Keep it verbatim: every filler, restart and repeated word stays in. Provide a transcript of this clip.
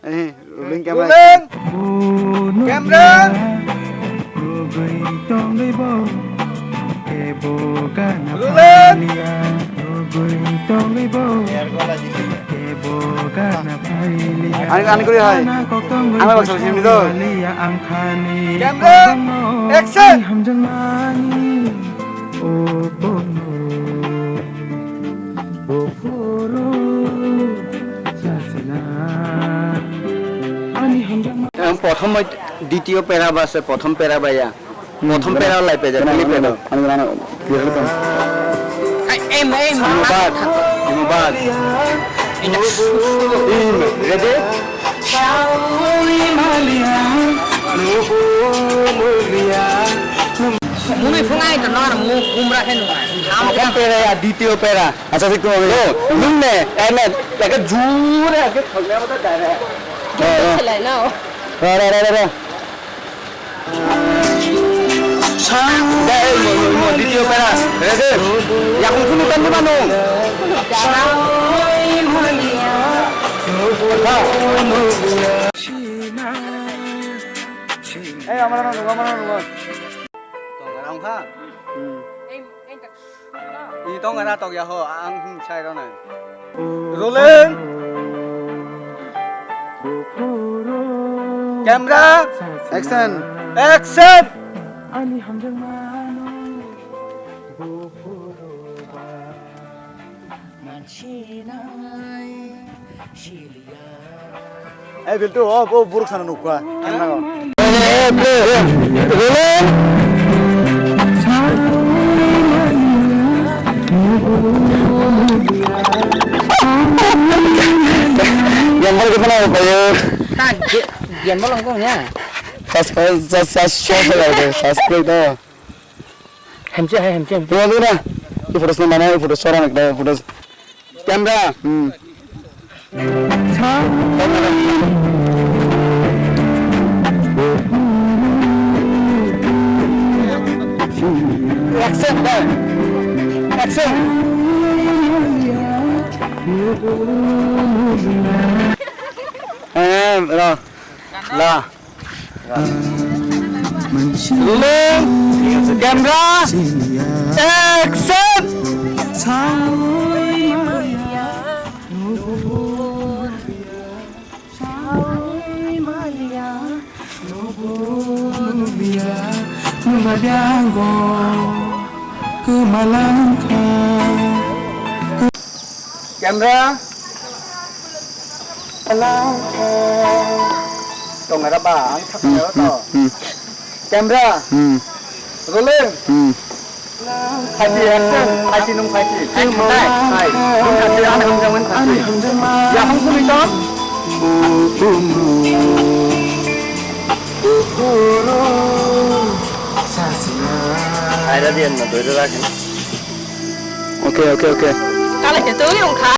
Eh, rolling camera. Rolling. Camera. Rolling. Ani, ani kuri hai. Ang baksa sini tu. Camera. Action. Em, prothom bai, ditiyo pera ba se prothom pera ba ya. Prothom pera lai pe ja, pili pera. Ani, ani, ani, ani. Ai, em, em, Mubad, Mubad. Em, ready? Mui phung ai to nor mu kumra he nungai. Prothom pera ya, ditiyo pera. Acha, sik tu. Lo, nung ne, ene, eke jure, eke thangna mata dare. Khelai nao. Ra, ra, ra, ra, ra. Dai, mo, mo, mo, ditiyo pera. Ready? Yakung kunu tangni mano. Hey, amara nung, amara nung. Tong rang kha. Hmm. Ini tong ana tok ya ho, ang hum sai ro nai. Rolling. Camera. Action. Action. Eh, Biltu, oh, oh, buruk sana nukha. Camera ko. Yang mana kita nak apa ya? Tak, dia mau langkung ya. Pas, pas, pas, pas, pas, pas, pas, pas, pas, pas, Hamchi hai, hamchi, hamchi. Tunggu, tunggu, tunggu. Ini foto mana? Ini foto seorang, ini foto. Camera. Hmm. Action, dah. Action. Eh, bro. La. Rolling, camera, action! Camera. Tong era ba, ang thap Hmm, to. Hmm. Camera. Hmm. Rolling. Hmm. Phaisi, action. Phaisi nung phaisi. Hai, hai. Nung phaisi, ang hamjang man phaisi. Ya, hong kuni to. Aira diyan na, doi doi rakin. Okay, okay, okay. Kala ke to yung kha.